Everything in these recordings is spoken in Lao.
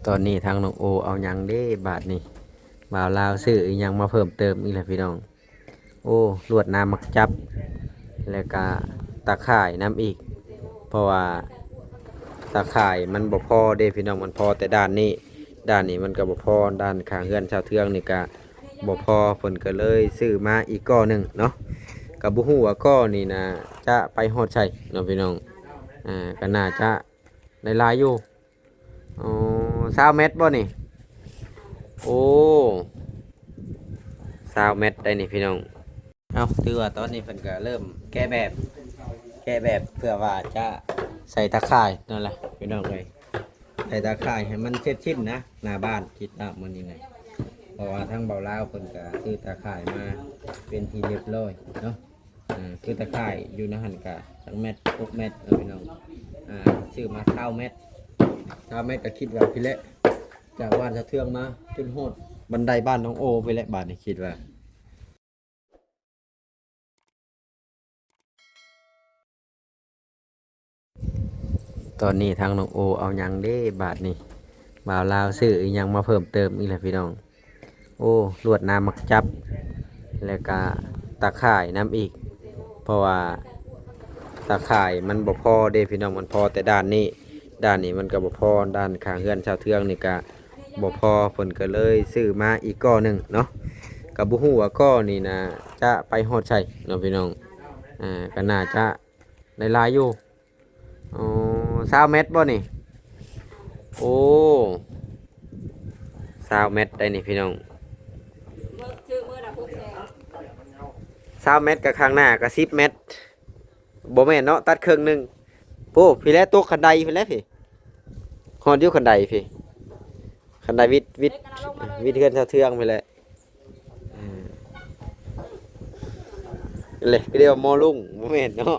ຕອນນີ້ທາງນ້ອງໂອເອົາຫຍັງເດ້ບາດນີ້? ບ່າວລາວຊື້ອີ່ຫຍັງມາເພີ່ມເຕີມອີກແລ້ວພີ່ນ້ອງ. ໂອ້ ລວດໜາມໝາກຈັບ ແລ້ວກະຕາຂ່າຍນຳອີກ ເພາະວ່າຕາຂ່າຍມັນບໍ່ພໍເດ້ພີ່ນ້ອງ, ມັນພໍແຕ່ດ້ານນີ້ ດ້ານນີ້ມັນກໍບໍ່ພໍ, ດ້ານຂ້າງເຮືອນຊາວເທືອງນີ້ກະບໍ່ພໍ ເພິ່ນກໍເລີຍຊື້ມາອີກກໍໜຶ່ງເນາະ. ກໍບໍ່ຮູ້ວ່າກໍນີ້ນະຈະໄປຮອດໃສເນາະພີ່ນ້ອງ, ອ່າ ກໍໜ້າຈະ ໄດ້ຫຼາຍຢູ່. ອໍ ຊາວແມັດບໍ່ນີ້? ໂອ້ ຊາວແມັດໄດ໋ນີ້ພີ່ນ້ອງ. ເອົ້າ ຖືວ່າຕອນນີ້ເພິ່ນກໍເລີ່ມແກະແບບ ແກະແບບເພື່ອວ່າຈະໃສ່ຕາຂ່າຍນັ້ນແຫຼະພີ່ນ້ອງເອີຍ, ໃສ່ຕາຂ່າຍໃຫ້ມັນເສັດສິ້ນນະ ໜ້າບ້ານ ຄິດວ່າມື້ນີ້ນະ ເພາະວ່າທາງເບົາລາວເພິ່ນກໍຊື້ຕາຂ່າຍມາເປັນທີ່ຮຽບຮ້ອຍເນາະ. ອ່າ ຄືຕາຂ່າຍຢູ່ໃນຫັ້ນກະຈັກແມັດ ຫົກແມັດເນາະພີ່ນ້ອງ. ອ່າ ຊື້ມາຊາວແມັດ ຊາວແມັດກໍຄິດວ່າພີ້ແຫຼະ ຈາກບ້ານສະເທືອງມາຈົນຮອດບັນໄດບ້ານນ້ອງໂອພີ້ແຫຼະ ບາດນີ້ຄິດວ່າ. ຕອນນີ້ທາງນ້ອງໂອເອົາຫຍັງເດ້ບາດນີ້? ບ່າວລາວຊື້ອີ່ຫຍັງມາເພີ່ມເຕີມອີກແລ້ວພີ່ນ້ອງ. ໂອ້ ລວດໜາມໝາກຈັບ ແລ້ວກະຕາຂ່າຍນຳອີກ ເພາະວ່າຕາຂ່າຍມັນບໍ່ພໍເດ້ພີ່ນ້ອງ, ມັນພໍແຕ່ດ້ານນີ້ ດ້ານນີ້ມັນກໍບໍ່ພໍ, ດ້ານຂ້າງເຮືອນຊາວເທືອງນີ້ກະບໍ່ພໍ ເພິ່ນກໍເລີຍຊື້ມາອີກກໍໜຶ່ງເນາະ. ກໍບໍ່ຮູ້ວ່າກໍນີ້ນະຈະໄປຮອດໃສເນາະພີ່ນ້ອງ, ອ່າ ກໍໜ້າຈະ ໄດ້ຫຼາຍຢູ່. ອໍ ຊາວແມັດບໍ່ນີ້? ໂອ້ ຊາວແມັດໄດ໋ນີ້ພີ່ນ້ອງ. ຊື້ມື້ລະຫົກແສນ ຊາວແມັດ ກະຂ້າງໜ້າກະສິບແມັດ ບໍ່ແມ່ນເນາະ, ຕັດເຄິ່ງໜຶ່ງ. ໂອ້ ພີ້ແຫຼະ ຕົກຄັນໄດພີ້ແຫຼະພີ້, ຮອດຢູ່ຄັນໄດພີ້, ຄັນໄດວິດ ວິດ ວິດເຮືອນຊາວເທືອງພີ້ແຫຼະ. ເອີ ເລີຍ ກໍເອີ້ນວ່າມໍລຸງ ບໍ່ແມ່ນເນາະ.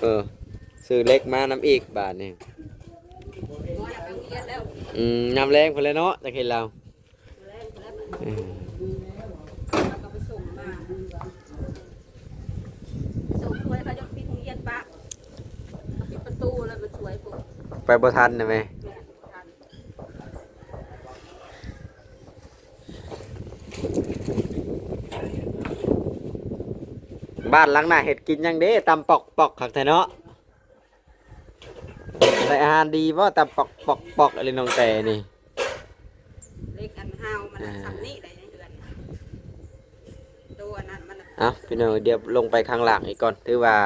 ເອີ ຊື້ເຫຼັກມານຳອີກບາດນີ້. ອືມ ຍາມແລງພຸ້ນແຫຼະເນາະ ຈັກເຫັນລາວ. ເອີ ເຂົາກໍໄປສົ່ງມາ ສົ່ງຊ່ວຍເຂົາຈົນປິດໂຮງຮຽນປະ ປິດປະຕູແລ້ວມັນຊ່ວຍໂພດ ໄປບໍ່ທັນນະແມ່. ແມ່ນ ບໍ່ທັນ. ບ້ານຫຼັງໜ້າເຮັດກິນຫຍັງເດ້ ຕຳປອກໆ ຄັກແທ້ເນາະ. ໄດ້ອາຫານດີບໍ່? ຕຳປອກໆໆ ອະລິນ້ອງແຕນີ້ ເຫຼັກອັນຮາວມັນ ອ່າ ສ່ຳນີ້ໄດ໋ໃນເຮືອນ ໂຕອັນນັ້ນມັນ. ເອົ້າ ພີ່ນ້ອງ ດຽວລົງໄປຂ້າງລ່າງອີກກ່ອນ. ຖືວ່າ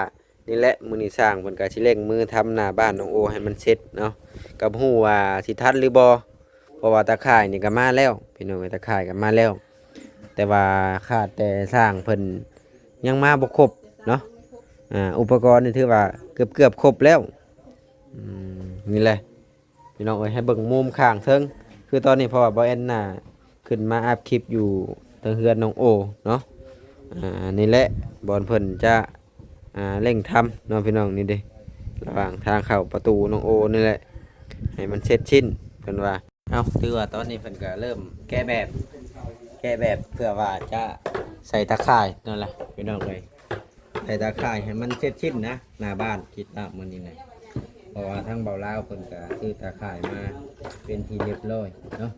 ນີ້ແຫຼະ ມື້ນີ້ຊ່າງເພິ່ນກໍຊິເລັ່ງມືທຳໜ້າບ້ານນ້ອງໂອໃຫ້ມັນເສັດເນາະ, ກໍບໍ່ຮູ້ວ່າຊິທັນຫຼືບໍ່ ເພາະວ່າຕາຂ່າຍນີ້ກໍມາແລ້ວ ພີ່ນ້ອງເອີຍ, ຕາຂ່າຍກໍມາແລ້ວ ແຕ່ວ່າຂາດແຕ່ຊ່າງເພິ່ນຍັງມາບໍ່ຄົບເນາະ. ອ່າ ອຸປະກອນນີ້ຖືວ່າເກືອບໆຄົບແລ້ວ. ອືມ ນີ້ແຫຼະພີ່ນ້ອງເອີຍ, ໃຫ້ເບິ່ງມຸມຂ້າງເທິງ ຄືຕອນນີ້ ເພາະວ່າບໍ່ແອນນາຂຶ້ນມາອັບຄລິບຢູ່ເທິງເຮືອນນ້ອງໂອເນາະ. ອ່າ ນີ້ແຫຼະບ່ອນເພິ່ນຈະ ອ່າ ເລັ່ງທຳເນາະພີ່ນ້ອງ. ນີ້ເດ້ ລະຫວ່າງທາງເຂົ້າປະຕູນ້ອງໂອນີ້ແຫຼະ ໃຫ້ມັນເສັດສິ້ນເພິ່ນວ່າ. ເອົ້າ ຖືວ່າຕອນນີ້ເພິ່ນກໍເລີ່ມແກະແບບ ແກະແບບເພື່ອວ່າຈະໃສ່ຕາຂ່າຍນັ້ນແຫຼະພີ່ນ້ອງເອີຍ, ໃສ່ຕາຂ່າຍໃຫ້ມັນເສັດສິ້ນນະ ໜ້າບ້ານ ຄິດວ່າມື້ນີ້ນະ ເພາະວ່າທາງເບົາລາວເພິ່ນກໍຊື້ຕາຂ່າຍມາເປັນທີ່ຮຽບຮ້ອຍເນາະ.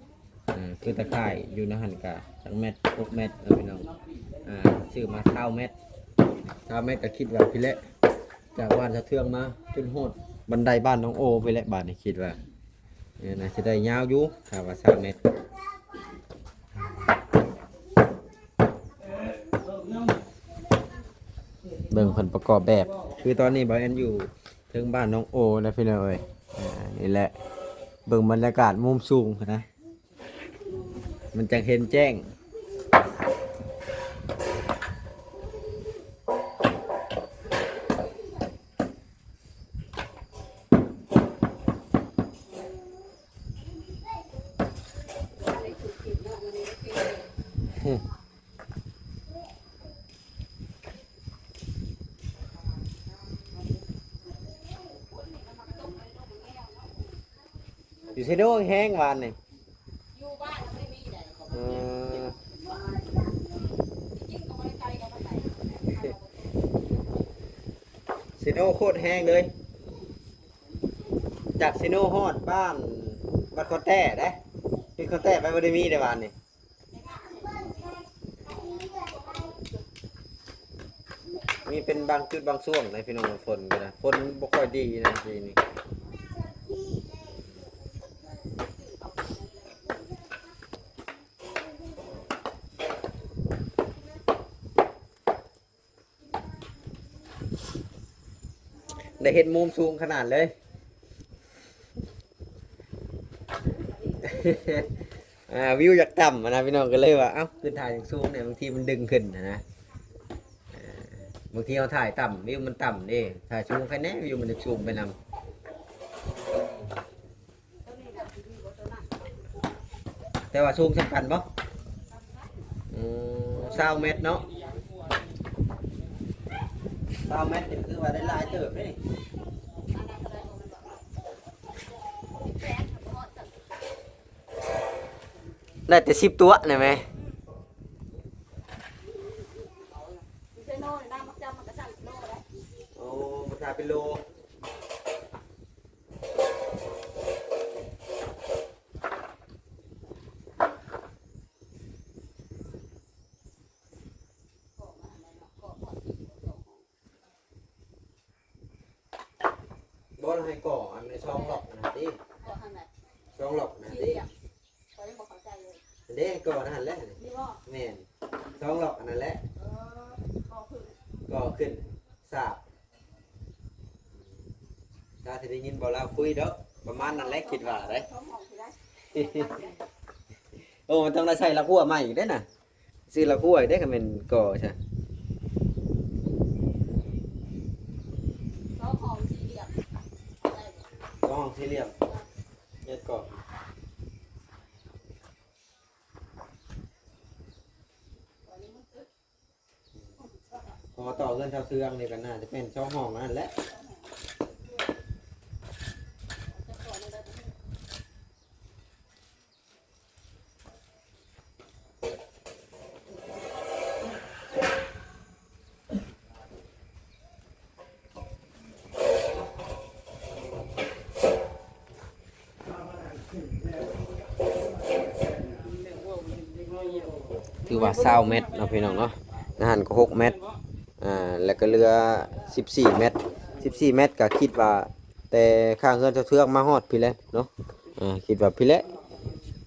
ອ່າ ຄືຕາຂ່າຍຢູ່ໃນຫັ້ນກະຈັກແມັດ ຫົກແມັດເນາະພີ່ນ້ອງ. ອ່າ ຊື້ມາຊາວແມັດ ຊາວແມັດກໍຄິດວ່າພີ້ແຫຼະ ຈາກບ້ານສະເທືອງມາຈົນຮອດບັນໄດບ້ານນ້ອງໂອພີ້ແຫຼະ. ບາດນີ້ຄິດວ່າ ເອີ ໜ້າຊິໄດ້ຍາວຢູ່ ຖ້າວ່າຊາວແມັດ. ເບິ່ງເພິ່ນປະກອບແບບ ຄືຕອນນີ້ບ່າວແອນຢູ່ເທິງບ້ານນ້ອງໂອນະພີ່ນ້ອງເອີຍ. ອ່າ ນີ້ແຫຼະ ເບິ່ງບັນຍາກາດມຸມສູງນະ ມັນຈັ່ງເຫັນແຈ້ງ. ຢູ່ເຊໂນແຮງວານນີ້ ຢູ່ບ້ານບໍ່ໄດ້ມີໃດ. ເອີ. ຈິງກໍບໍ່ໄດ້ໄກກັນປານໃດ. ຊີໂນໂຄດແຮງເລີຍ ຈາກຊີໂນຮອດບ້ານ ບ້ານຄອນແຕ້ເດ້ ເປັນຄອນແຕ້ໄປບໍ່ໄດ້ມີໃນບ້ານນີ້. ມີເປັນບາງຈຸດບາງຊ່ວງນະພີ່ນ້ອງ ຝົນກໍໄດ້ ຝົນບໍ່ຄ່ອຍດີນະປີນີ້. ໄດ້ເຫັນມຸມສູງຂະໜາດເລີຍ ອ່າ ວິວຢາກຕ່ຳຫັ້ນນະພີ່ນ້ອງ ກໍເລີຍວ່າ ເອົ້າ ຂຶ້ນຖ່າຍສູງໆ ນີ້ ບາງທີມັນດຶງຂຶ້ນຫັ້ນນະ ອ່າ ບາງທີເຮົາຖ່າຍຕ່ຳ ວິວມັນຕ່ຳເດ້ ຖ່າຍສູງໃຄແນ່ ວິວມັນຈະສູງໄປນຳ. ແຕ່ວ່າສູງສ່ຳກັນບໍ່? ອືມ ຊາວແມັດເນາະ ຊາວແມັດນີ້ຄືວ່າໄດ້ຫຼາຍເຕີບເດ້ ໄດ້ແຕ່ສິບຕົວະນີ້ແມະ. ໂອ້ ມັນຂາຍເປັນໂລ. ບໍ່ ລະໃຫ້ກໍ່ອັນໃນຊ່ອງລັອກຫັ້ນນະຕິ ກໍ່ທາງໃດ ຊ່ອງລັອກຫັ້ນນະຕິ ຂ້ອຍຍັງບໍ່ເຂົ້າໃຈເລີຍ ເດ້ ກໍ່ນັ້ນແຫຼະ ນີ້ບໍ່ ແມ່ນ ຊ່ອງລັອກອັນນັ້ນແຫຼະ ເອີ ກໍ່ຂຶ້ນ ກໍ່ຂຶ້ນ ສາບ ຖ້າຊິໄດ້ຍິນບໍ່ລາວຄຸຍດອກ ປະມານນັ້ນແຫຼະ ຄິດວ່າໄດ໋ ໂອ້ ມັນຕ້ອງໄດ້ໃສ່ລາກຮົ້ວໃໝ່ອີກເດ້ນະ ຊື້ລາກຮົ້ວອີກເດ້ ຄັນແມ່ນກໍ່ຊະ ສອງຫ້ອງສີ່ຫຼ່ຽມ ສອງຫ້ອງສີ່ຫຼ່ຽມ ເຮັດກໍ່ ພໍຕໍ່ເຮືອນຊາວເຊືອງນີ້ກໍໜ້າຈະເປັນສອງຫ້ອງນັ້ນແຫຼະ. ຖືວ່າຊາວແມັດເນາະພີ່ນ້ອງເນາະ ນະຫັ້ນກໍຫົກແມັດ ອ່າ ແລ້ວກໍເຫຼືອສິບສີ່ແມັດ ສິບສີ່ແມັດກໍຄິດວ່າແຕ່ຂ້າງເຮືອນຊາວເຊືອງມາຮອດພີ້ແຫຼະເນາະ ອ່າ ຄິດວ່າພີ້ແຫຼະ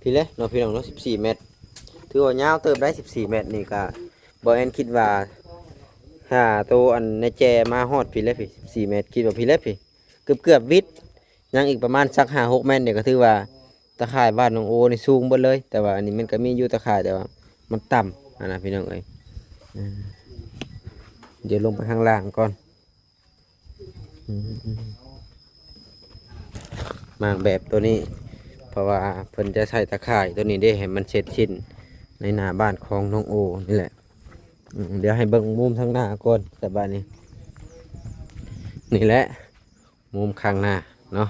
ພີ້ແຫຼະເນາະພີ່ນ້ອງເນາະ ສິບສີ່ແມັດ ຖືວ່າຍາວເຕີບໄດ໋ ສິບສີ່ແມັດນີ້ກໍ ບໍ່ແອນຄິດວ່າ ຫາໂຕອັນໃນແຈມາຮອດພີ້ແຫຼະພີ້ ສິບສີ່ແມັດ ຄິດວ່າພີ້ແຫຼະພີ້ ເກືອບໆວິດ ຍັງອີກປະມານສັກຫ້າຫົກແມັດນີ້ ກໍຖືວ່າຕາຂ່າຍບ້ານນ້ອງໂອນີ້ສູງເບິດເລີຍ ແຕ່ວ່າອັນນີ້ມັນກໍມີຢູ່ຕາຂ່າຍ ແຕ່ວ່າມັນຕ່ຳຫັ້ນນະພີ່ນ້ອງເອີຍ ເອີ ດຽວລົງໄປຂ້າງລ່າງກ່ອນ. ອືມ ໝາກແບບໂຕນີ້ ເພາະວ່າເພິ່ນຈະໃສ່ຕາຂ່າຍໂຕນີ້ເດ້ ໃຫ້ມັນເສັດສິ້ນໃນໜ້າບ້ານຂອງນ້ອງໂອນີ້ແຫຼະ ອືມ ດຽວໃຫ້ເບິ່ງມຸມທາງໜ້າກ່ອນ ແຕ່ບາດນີ້ ນີ້ແຫຼະ ມຸມຂ້າງໜ້າເນາະ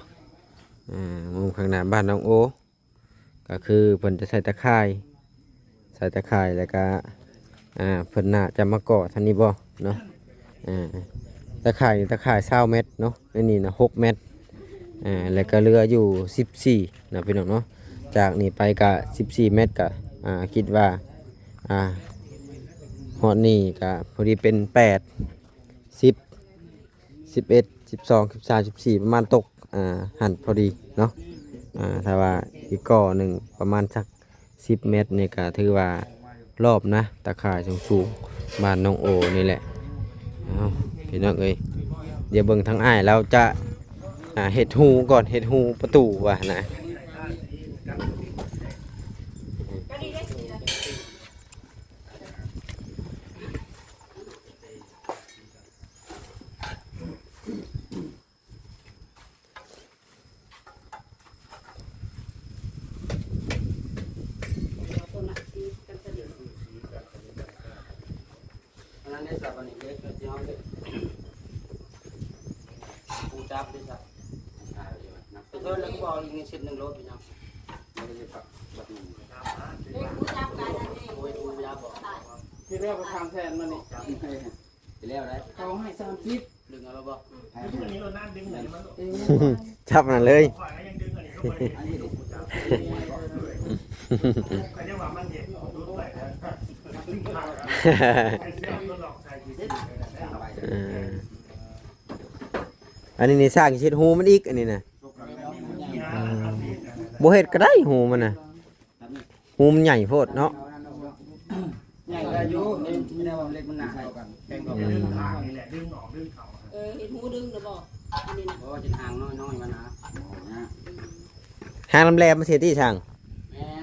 ອ່າ ມຸມຂ້າງໜ້າບ້ານນ້ອງໂອ ກໍຄືເພິ່ນຈະໃສ່ຕາຂ່າຍ ໃສ່ຕາຂ່າຍ ແລ້ວກະ ອ່າ ເພິ່ນໜ້າຈະມາກໍ່ທາງນີ້ບໍ່ເນາະ ອ່າ ຕາຂ່າຍ ຕາຂ່າຍຊາວແມັດເນາະ ອັນນີ້ນະຫົກແມັດ ອ່າ ແລ້ວກະເຫຼືອຢູ່ສິບສີ່ເນາະ ພີ່ນ້ອງເນາະ ຈາກນີ້ໄປກະສິບສີ່ແມັດ ກະ ອ່າ ຄິດວ່າ ອ່າ ຮອດນີ້ກະພໍດີເປັນແປດ ສິບ ສິບເອັດ ສິບສອງ ສິບສາມ ສິບສີ່ ປະມານຕົກ ອ່າ ຫັ້ນພໍດີເນາະ ອ່າ ຖ້າວ່າອີກກໍໜຶ່ງປະມານສັກສິບແມັດນີ້ກໍຖືວ່າລອບນະ ຕາຂ່າຍສູງໆ ບ້ານນ້ອງໂອນີ້ແຫຼະ ເອົ້າ ພີ່ນ້ອງເອີຍ ດຽວເບິ່ງທາງອ້າຍລາວຈະ ອ່າ ເຮັດຮູກ່ອນ ເຮັດຮູປະຕູວ່ານະ. ອັນນັ້ນໄດ້ສັບອັນນີ້ເລັກທີ່ເຮົາເຮັດ ປູຈັບໄດ້ສັບ ໄປເທີນແລ້ວກໍເອົາອີກໃນເຊັດໜຶ່ງໂລດພີ່ນ້ອງ ມັນກໍຊິປັກບັດໜຶ່ງ ເລັກປູຈັບການນັ້ນເອງ ໂອ້ຍ ປູຈັບບໍ່ ທີ່ແລ້ວກໍທາງແທນມານີ້. ໄປແລ້ວໄດ໋ ເຂົາໃຫ້ສາມສິບ ດຶງເອົາແລ້ວບໍ່? ອັນນີ້ໂລດນານ ດຶງອັນນີ້ມາໂລດ ເອີ ຈັບນັ້ນເລີຍ ຂ້ອຍກໍຍັງດຶງອັນນີ້ ເຂົາບໍ່ໄດ້ດຶງ ອັນນີ້ໂລດ ກໍຍັງວ່າມັນເຮັດຫຼຸດໄປນະ ເອີ ອັນນີ້ນີ້ສ້າງຊິເຮັດຮູມັນອີກ ອັນນີ້ນະ ອືມ ບໍ່ເຮັດກໍໄດ້ຮູມັນນະ. ຮູມັນໃຫຍ່ໂພດເນາະ ໃຫຍ່ກໍຢູ່ ນີ້ແນວເລັກມັນໜາ ແຂງກໍ ອືມ ດຶງອອກ ດຶງເຂົ້າ ເອີ ເຮັດຮູດຶງນະບໍ່ ອັນນີ້ນະ ບໍ່ ເຮັດຮ່າງນ້ອຍໆມັນນະ ຮ່າງແຫຼມໆມາຊິຕິຊ່າງ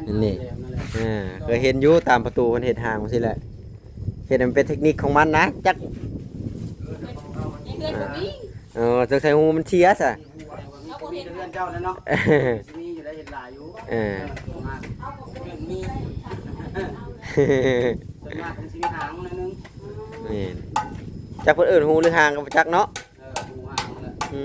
ແມ່ນ ນີ້ ເອີ ເຄີຍເຫັນຢູ່ຕາມປະຕູເພິ່ນເຮັດຮ່າງຈັ່ງຊີ້ແຫຼະ ເຮັດໃຫ້ມັນເປັນເທັກນິກຂອງມັນນະ ຈັກ ໃນເຮືອນບໍ່ມີ ເອີ ສົງໄສຮູມັນເສຍຊະ ເຮົາບໍ່ເຮັດ ເຮືອນເຈົ້ານັ້ນເນາະ ຊິມີຢູ່ໄດ້ ເຮັດຫຼາຍຢູ່ ເອີ ເອີ ສ່ວນມາກ ເຮືອນມີ ສ່ວນມາກມັນຊິມີຫາງໜ້ອຍໜຶ່ງ ແມ່ນ ຈັກເພິ່ນເອີ້ນຮູຫຼືຫາງກໍບໍ່ຈັກເນາະ ເອີ ຮູຫາງນັ້ນແຫຼະ ອື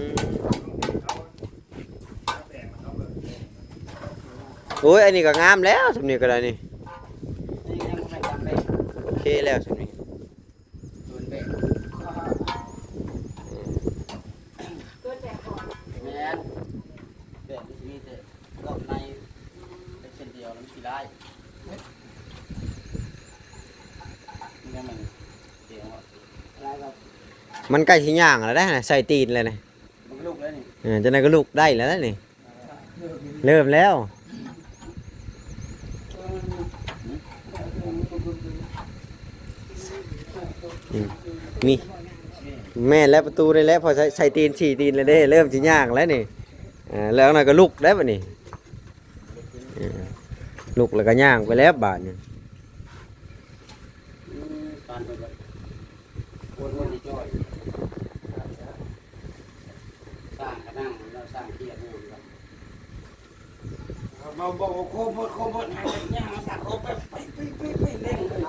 ມ ໂອ້ຍ ອັນນີ້ກໍງາມແລ້ວ ສ່ຳນີ້ກໍໄດ້ນີ້ ນີ້ຍັງບໍ່ແມ່ນຕາມແບບ ໂອເຄແລ້ວສ່ຳນີ້ ເກີນແບບ ເກີນແບບບໍ່ ແມ່ນ ແບບມັນຊິມີແຕ່ລອບໃນເປັນເສັ້ນດຽວ ແລ້ວມັນຊິຫຼາຍ ມັນຍັງແມ່ນ ເອີ ມັນໃກ້ຊິຍ່າງແລ້ວເດ້ ໃສ່ຕີນແລ້ວນີ້ ມັນກໍລຸກແລ້ວນີ້ ເອີ ຈັ່ງໃດກໍລຸກໄດ້ແລ້ວນີ້ ເລີ່ມແລ້ວ ນີ້ ນີ້ ແມ່ນແລ້ວ ປະຕູນີ້ແຫຼະ ພໍໃສ່ ໃສ່ຕີນ ສີ່ຕີນແລ້ວເດ້ ເລີ່ມຊິຍ່າງແລ້ວນີ້ ເອີ ແລ້ວໜ້ອຍກໍລຸກແລ້ວບາດນີ້ ເອີ ລຸກແລ້ວກໍຍ່າງໄປແລ້ວບາດນີ້ ອືມ ປານເພິ່ນກໍໂຄດໂຫດຈິຈ່ອຍ ສ້າງກໍນັ່ງແລ້ວ ສ້າງເຄຍດຢູ່ ເຮົາບອກວ່າໂຄເບິດ ໂຄເບິດ ໃຫ້ເຮັດຫຍັງ ຕັດອອກໄປ ໄປ ໄປ ໄປ ໄປ ເລັ່ງເລີຍ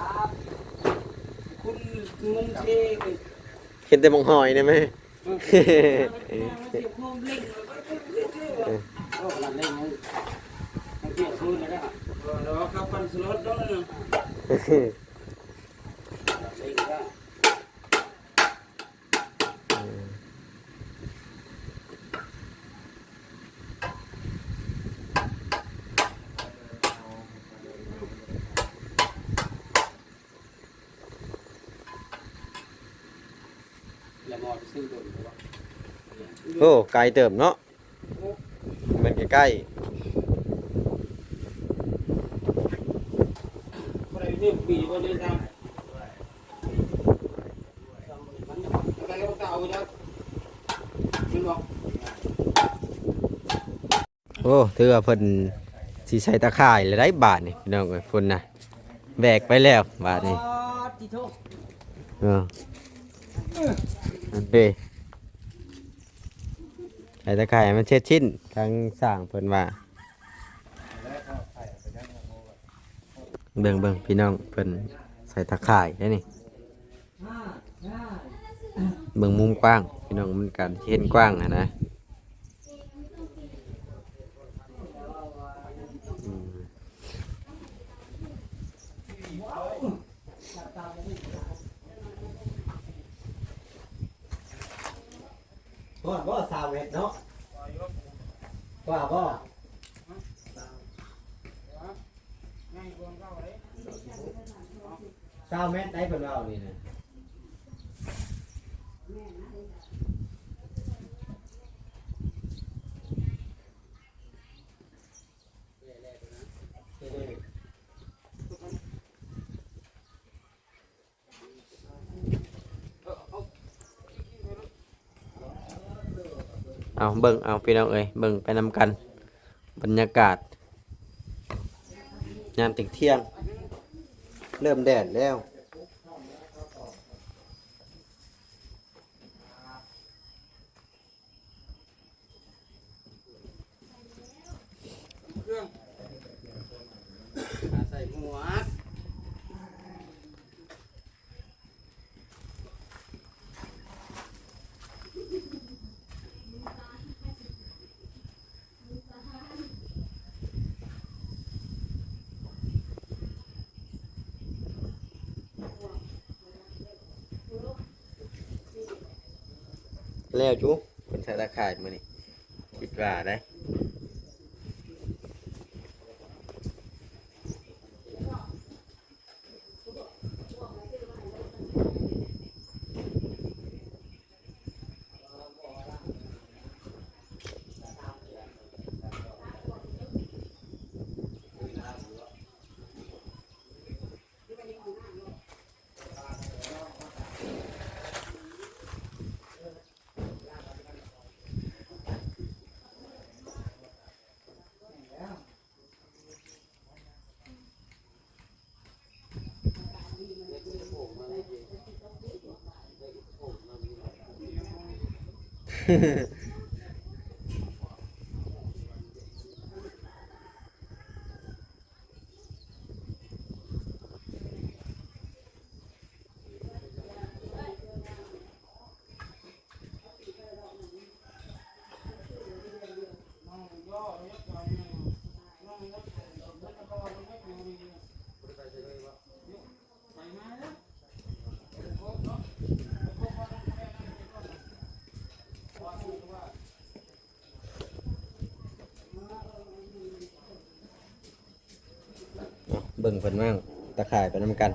ຄຸນງຸມເທເລີຍ ເຫັນແຕ່ໝອກຫອຍນີ້ແມ ເອີ ເຮັດຄວາມເລັ່ງ ໄປ ໄປ ໄປ ໄປ ໄປ ເອີ ໂອ້ ຂະໜາດເລັ່ງຍັງ ຍັງປ່ຽນຄືນເລີຍເດ້ ເອີ ແຕ່ວ່າຂັບປັ່ນສະຫຼົດເນາະ ເລັ່ງເດ້ ແລ້ວໝໍໄປຊື້ດົນບໍ່ວະ? ໂອ້ ໄກເຕີບເນາະ ແມ່ນໃກ້ໆ ບໍ່ໄດ້ເລື່ອງປີບໍ່ໄດ້ຕາມ ມັນກໍເອົາໄປແລ້ວ ແມ່ນບໍ່? ໂອ້ ຖືວ່າເພິ່ນຊິໃສ່ຕາຂ່າຍແລ້ວໄດ໋ບາດນີ້ ພີ່ນ້ອງເອີຍ ພຸ້ນນະ ແບກໄປແລ້ວບາດນີ້ ເອີ ອັນເດ ໃສ່ຕາຂ່າຍໃຫ້ມັນເສັດສິ້ນ ທາງຊ່າງເພິ່ນວ່າ ເບິ່ງໆ ພີ່ນ້ອງ ເພິ່ນໃສ່ຕາຂ່າຍໄດ໋ນີ້. ເບິ່ງມຸມກວ້າງ ພີ່ນ້ອງ ມັນກະເຫັນກວ້າງຫັ້ນນະ ອືມ ຮອດບໍ່ ຊາວເມັດເນາະ ກວ່າບໍ່? ຊາວແມັດໄດ໋ ເພິ່ນເວົ້ານີ້ນະ. ເອົາ ເບິ່ງເອົາ ພີ່ນ້ອງເອີຍ ເບິ່ງໄປນຳກັນ ບັນຍາກາດຍາມທ່ຽງໆ ເລີ່ມແດດແລ້ວ. ເຄື່ອງ ອາ ໃສ່ໝວກ. ແລ້ວຈຸ ເພິ່ນໃສ່ຕາຂ່າຍມື້ນີ້ ຄິດວ່າໄດ໋. ເບິ່ງເພິ່ນວາງຕາຂ່າຍໄປນຳກັນ.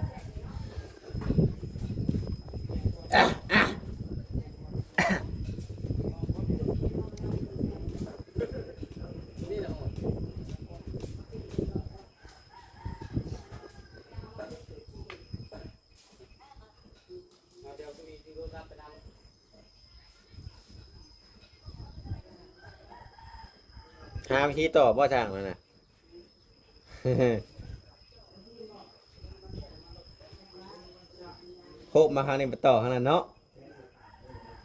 ຫາວິທີຕໍ່ບໍ່ທາງນັ້ນນະ. ໂຄບມາທາງນີ້ໄປຕໍ່ທາງນັ້ນເນາະ.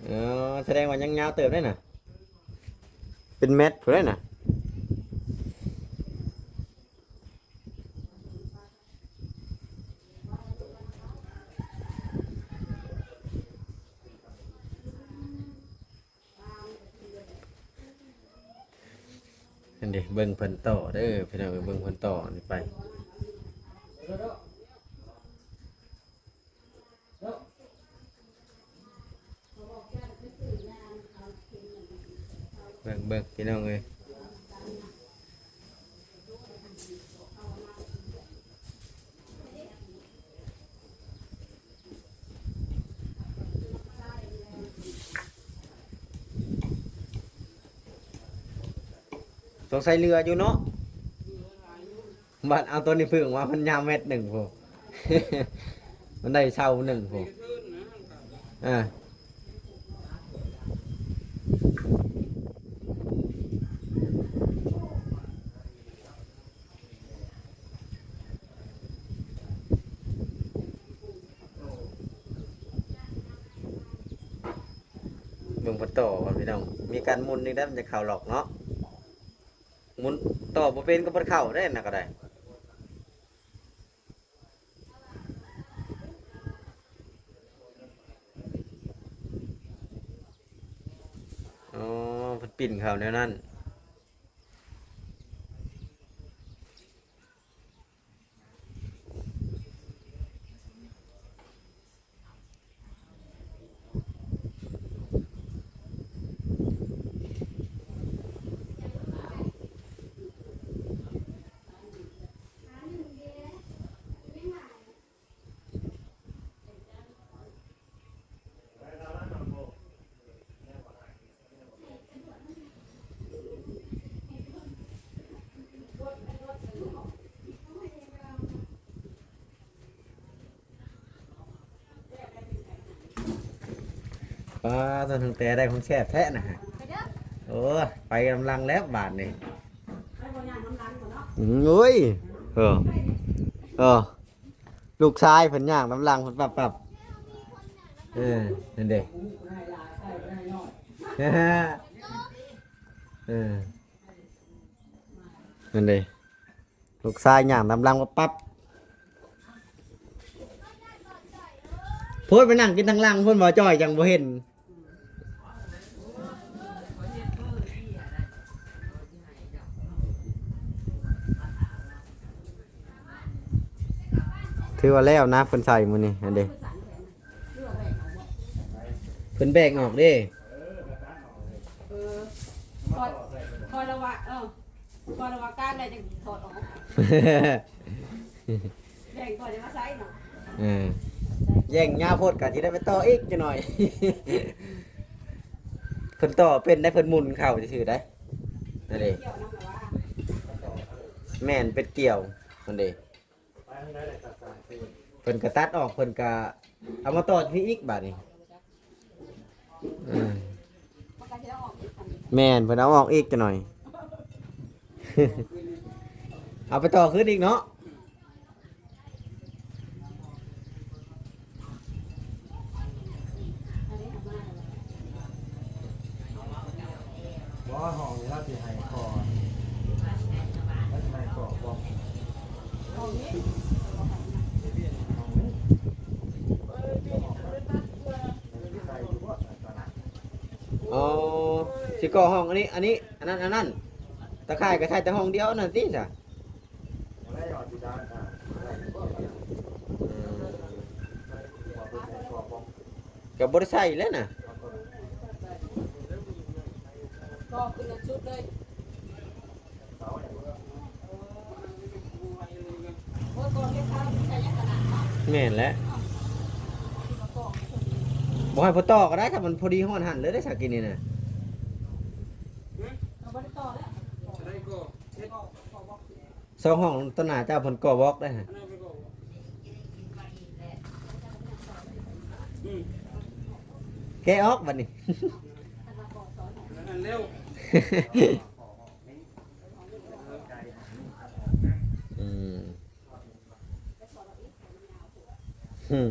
ອໍ ສະແດງວ່າຍັງຍາວເຕີບໄດ໋ນະ ເປັນແມັດພຸ້ນໄດ໋ນະ. ຫັ້ນເດ ເບິ່ງເພິ່ນຕໍ່ເດີພີ່ນ້ອງເອີຍ ເບິ່ງເພິ່ນຕໍ່ນີ້ໄປ. ເບິ່ງ ເບິ່ງພີ່ນ້ອງເອີຍ ສົງໄສເຫຼືອຢູ່ເນາະ. ບັດເອົາຕົວນີ້ເພິ່ງວ່າມັນຍາວແມັດໜຶ່ງພຸ້ນ ມັນໄດ້ເສົາໜຶ່ງພຸ້ນ. ເອີ ເບິ່ງເພິ່ນຕໍ່ກ່ອນພີ່ນ້ອງ ມີການໝຸນອີກແລ້ວ ມັນຈະເຂົ້າລັອກເນາະ. ໝຸນຕໍ່ບໍ່ເປັນກໍບໍ່ໄດ້ເຂົ້າເດ້ ອັນນັ້ນກໍໄດ້. ອໍ ເພິ່ນປິ່ນເຂົ້າແນວນັ້ນ. ປາໂຕ ທາງແຕ່ໄດ້ຂອງແຊບແທ້ນະ. ໂອ້ຍ ໄປນຳຫຼັງແລ້ວບາດນີ້. ໂອ້ຍ ເອີ ເອີ ລູກຊາຍເພິ່ນຍ່າງນຳຫຼັງເພິ່ນປັບໆ. ເອີ ນັ້ນເດ້ ເອີ ນັ້ນເດ້. ລູກຊາຍຍ່າງນຳຫຼັງປັບໆ. ໂພດ ໄປນັ່ງກິນທາງຫຼັງພຸ້ນ ບໍ່ຈ້ອຍ ຈັ່ງບໍ່ເຫັນ. ຖືວ່າແລ້ວນະ ເພິ່ນໃສ່ມື້ນີ້ຫັ້ນເດ້. ເພິ່ນແບ່ງອອກເດ້. ກ່ອນລະວ່າ ເອີ ກ່ອນລະວ່າການໄດ້ຈັ່ງຖອດອອກ ແບ່ງກ່ອນຈະມາໃຊ້ເນາະ ເອີ ແຍ່ງຍາວໂພດກໍຊິໄດ້ໄປຕໍ່ອີກຈັກໜ່ອຍ ເພິ່ນຕໍ່ເປັນໄດ໋ ເພິ່ນໝູນເຂົ້າຊື່ໆໄດ໋ ນັ້ນເດ້ ກ່ຽວນຳລະວ່າ ແມ່ນ ເປັນກ່ຽວ ນັ້ນເດ້. ເພິ່ນກະຕັດອອກ ເພິ່ນກະເອົາມາຕໍ່ຢູ່ພີ້ອີກບາດນີ້ ເອີ ແມ່ນ ເພິ່ນເອົາອອກອີກຈັກໜ່ອຍ ເອົາໄປຕໍ່ຄືນອີກເນາະ. ບໍ່ ຫ້ອງນີ້ລາວຊິໃຫ້ກໍ ລາວຊິໃຫ້ກໍບໍ່ ຫ້ອງນີ້ ຫ້ອງນີ້ ໃສ່ຢູ່ບໍ່ຕອນນັ້ນ ອໍ ຊິກໍ່ຫ້ອງອັນນີ້ ອັນນີ້ ອັນນັ້ນ ອັນນັ້ນ ຕາຂ່າຍກໍໃສ່ແຕ່ຫ້ອງດຽວນັ້ນຕິຊະ ອືມ ກໍບໍ່ໄດ້ໃສ່ແລ້ວນະ ກໍຂຶ້ນອັນສຸດເລີຍ ໂອ້ຍ ກໍເຮັດທາງໃສ່ຍັງຂະໜາດເນາະ ແມ່ນແຫຼະ ບໍ່ໃຫ້ພໍຕໍ່ກໍໄດ້ ຖ້າມັນພໍດີຮອດຫັ້ນເລີຍໄດ້ສາກິນນີ້ນະ ກໍບໍ່ໄດ້ຕໍ່ແລ້ວ ສອງຫ້ອງຕໍ່ໜ້າເຈົ້າເພິ່ນກໍບອກໄດ້ຫັ້ນ ແກະອອກບັດນີ້ ອືມ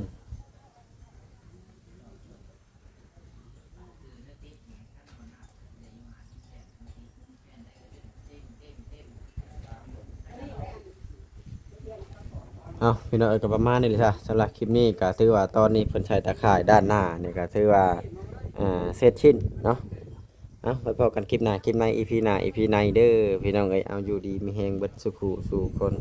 ເອົາ ພີ່ນ້ອງເອີຍ ກໍປະມານນີ້ແຫຼະຊະ ສຳລັບຄລິບນີ້ກໍຖືວ່າຕອນນີ້ເພິ່ນໃສ່ຕາຂ່າຍດ້ານໜ້ານີ້ ກໍຖືວ່າ ອ່າ ເສັດສິ້ນເນາະ ເອົາ ໄວ້ພໍ້ກັນຄລິບໜ້າ ຄລິບໃນ ອີພີໜ້າ ອີພີໃນເດີ ພີ່ນ້ອງເອີຍ ເອົາ ຢູ່ດີມີແຮງເບິດສູ່ຜູ້ສູ່ຄົນ.